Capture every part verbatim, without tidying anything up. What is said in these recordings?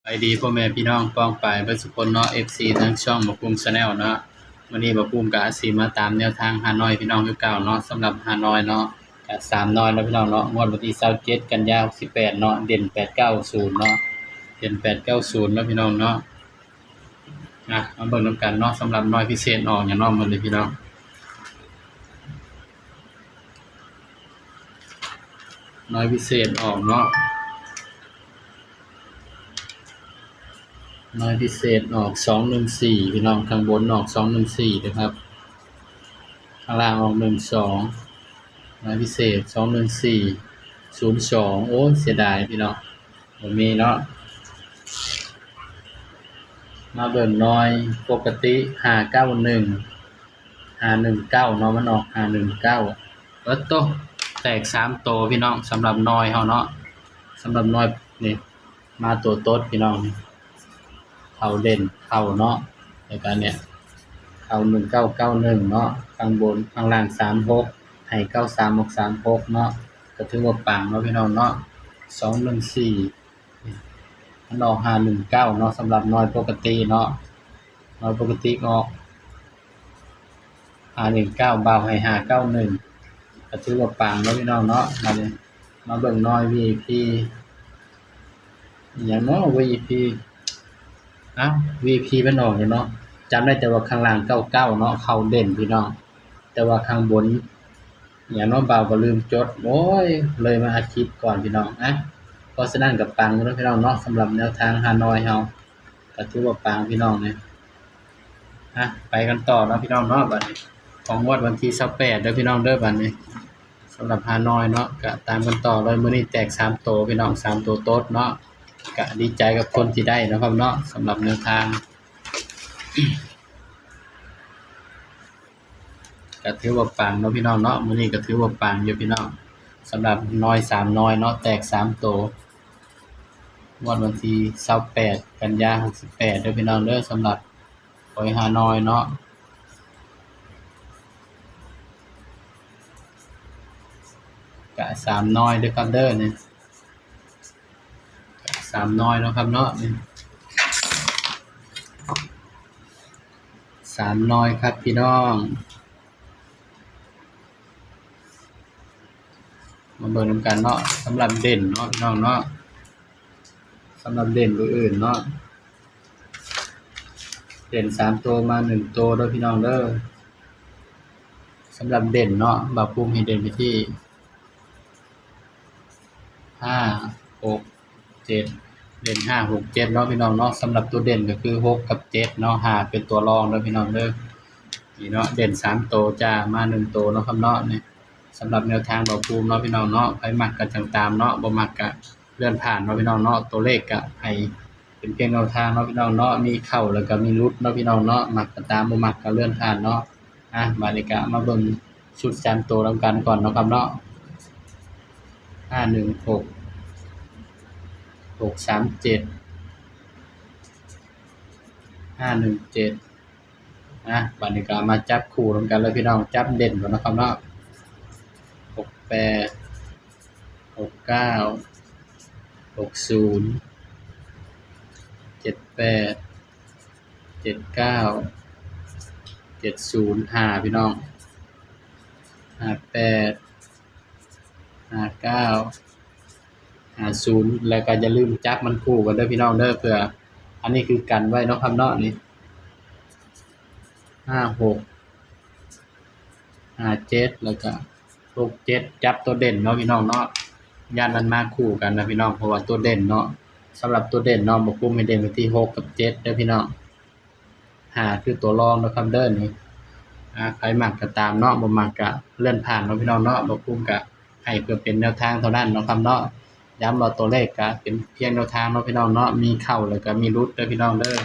สบายดีพ่อแม่พี่น้องป้องปายเบิดสุคนเนาะ เอฟซี ทางช่องบ่าวภูมิ Channel เนาะ มื้อนี้บ่าวภูมิก็สิมาตามแนวทางฮานอยพี่น้องคือเก่าเนาะ สำหรับฮานอยเนาะ ก็สามนอยเนาะพี่น้องเนาะ งวดวันที่ซาวเจ็ดกันยาหกสิบแปดเนาะ เด่นแปดเก้าศูนย์เนาะ เด่นแปดเก้าศูนย์เนาะพี่น้องเนาะ อ่ะ มาเบิ่งนำกันเนาะ สำหรับนอยพิเศษออกหยังเนาะ มื้อนี้พี่น้อง นอยพิเศษออกเนาะ นอยพิเศษออกสองหนึ่งสี่ พี่น้อง ข้างบนออกสองหนึ่งสี่นะครับ ข้างล่างออกหนึ่งสอง นอยพิเศษสองหนึ่งสี่ ศูนย์สอง โอ้ย เสียดายพี่น้อง บ่มีเนาะ มาเบิ่งนอยปกติ ห้าเก้าหนึ่ง ห้าหนึ่งเก้าเนาะ มันออกห้าหนึ่งเก้า เบิดโต แตกสามโตพี่น้อง สำหรับนอยเฮาเนาะ สำหรับนอยนี่ มาตัวโต๊ดพี่น้อง เข้าเด่นเข้าเนาะ แล้วก็เนี่ย เข้าหนึ่งเก้าเก้าหนึ่งเนาะ ข้างบน ข้างล่างสามหก ให้เก้าสามออกสามหกเนาะ ก็ถือว่าปังเนาะพี่น้องเนาะ สองหนึ่งสี่ มันออกห้าหนึ่งเก้าเนาะ สำหรับนอยปกติเนาะ นอยปกติออกห้าหนึ่งเก้า บ่าวให้ห้าเก้าหนึ่ง ก็ถือว่าปังเนาะพี่น้องเนาะ มาเลย มาเบิ่งนอย วีไอพี อหย่างเนาะ วีไอพี เอ้า วีไอพี มันออกอยู่เนาะ จำได้แต่ว่าข้างล่างเก้าเก้าเนาะ เข้าเด่นพี่น้อง แต่ว่าข้างบน อหย่างเนาะ บ่าวก็ลืมจด โอ้ย เลยมาอัดคลิปก่อนพี่น้อง อ่ะ เพราะฉะนั้นก็ปังอยู่เนาะพี่น้องเนาะ สำหรับแนวทางฮานอยเฮา ก็ถือว่าปังพี่น้องเนี่ย อ่ะ ไปกันต่อเนาะพี่น้องเนาะ บัดนี้ ของงวดวันที่ซาวแปดเด้อพี่น้องเด้อ บัดนี้ สำหรับฮานอยเนาะ ก็ตามกันต่อเลย มื้อนี้แตกสามโตพี่น้อง สามโตโต๊ดเนาะ ก็ดีใจกับคนที่ได้นะครับเนาะ สำหรับแนวทาง ก็ถือว่าปังเนาะพี่น้องเนาะ มื้อนี้ก็ถือว่าปังอยู่พี่น้อง สำหรับนอยสามนอยเนาะ แตกสามโต งวดวันที่ซาวแปดกันยาหกสิบแปดเด้อพี่น้องเด้อ สำหรับหวยฮานอยเนาะ กะสามนอยเด้อครับเด้อเนี่ย สามนอยเนาะครับเนาะ เนี่ย สามนอยครับพี่น้อง มาเบิ่งนำกันเนาะ สำหรับเด่นเนาะพี่น้องเนาะ สำหรับเด่นตัวอื่นเนาะ เด่นสามตัวมาหนึ่งตัวเด้อพี่น้องเด้อ สำหรับเด่นเนาะ บ่าวภูมิให้เด่นไปที่ ห้า หก เจ็ด เด่น ห้า หก เจ็ด เนาะพี่น้องเนาะ สำหรับตัวเด่นก็คือ หก กับ เจ็ด เนาะ ห้า เป็นตัวรองเด้อพี่น้องเด้อ นี่เนาะ เด่นสามตัวจ้า มาหนึ่งตัวเนาะครับเนาะ นี่ สำหรับแนวทางบ่าวภูมิเนาะพี่น้องเนาะ ใครมักก็จั่งตามเนาะ บ่มักก็เลื่อนผ่านเนาะพี่น้องเนาะ ตัวเลขก็ให้เป็นเพียงแนวทางเนาะพี่น้องเนาะ มีเข้าแล้วก็มีหลุดเนาะพี่น้องเนาะ มักก็ตาม บ่มักก็เลื่อนผ่านเนาะ อ่ะ บัดนี้ก็มาเบิ่งชุดสามตัวนำกันก่อนเนาะครับเนาะ ห้าหนึ่งหก หกสามเจ็ด ห้าหนึ่งเจ็ด อ่ะ บัดนี้ก็มาจับคู่นำกันเลยพี่น้อง จับเด่นก่อนเนาะครับเนาะ หกแปด หกเก้า หกศูนย์ เจ็ดแปด เจ็ดเก้า เจ็ดศูนย์ ห้า พี่น้อง ห้าแปด ห้าเก้า ห้าศูนย์ แล้วก็อย่าลืมจับมันคู่กันเด้อพี่น้องเด้อ เพื่อ อันนี้คือกันไว้เนาะครับเนาะ นี่ ห้าหก ห้าเจ็ด แล้วก็ หกเจ็ด จับตัวเด่นเนาะพี่น้องเนาะ ย่านมันมาคู่กันนะพี่น้อง เพราะว่าตัวเด่นเนาะ สำหรับตัวเด่นเนาะ บ่าวภูมิให้เด่นไปที่ หก กับ เจ็ด เด้อพี่น้อง ห้า คือตัวรองนะครับเด้อ นี่ อ่า ใครมักก็ตามเนาะ บ่มักก็เลื่อนผ่านเนาะพี่น้องเนาะ บ่าวภูมิก็ให้เพื่อเป็นแนวทางเท่านั้นเนาะครับเนาะ ย้ำว่าตัวเลขก็เป็นเพียงแนวทางเนาะพี่น้องเนาะ มีเข้าแล้วก็มีหลุดเด้อพี่น้องเด้อ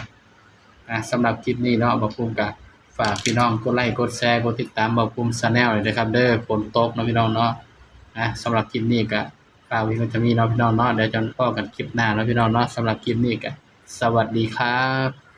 อ่ะ สำหรับคลิปนี้เนาะ บ่าวภูมิก็ฝากพี่น้องกดไลค์ กดแชร์ กดติดตามบ่าวภูมิ Channel เลยนะครับเด้อ ฝนตกเนาะพี่น้องเนาะ อ่ะ สำหรับคลิปนี้ก็ฝากไว้เพียงเท่านี้เนาะพี่น้องเนาะ เดี๋ยวจะพ้อกันคลิปหน้าเนาะพี่น้องเนาะ สำหรับคลิปนี้ก็สวัสดีครับ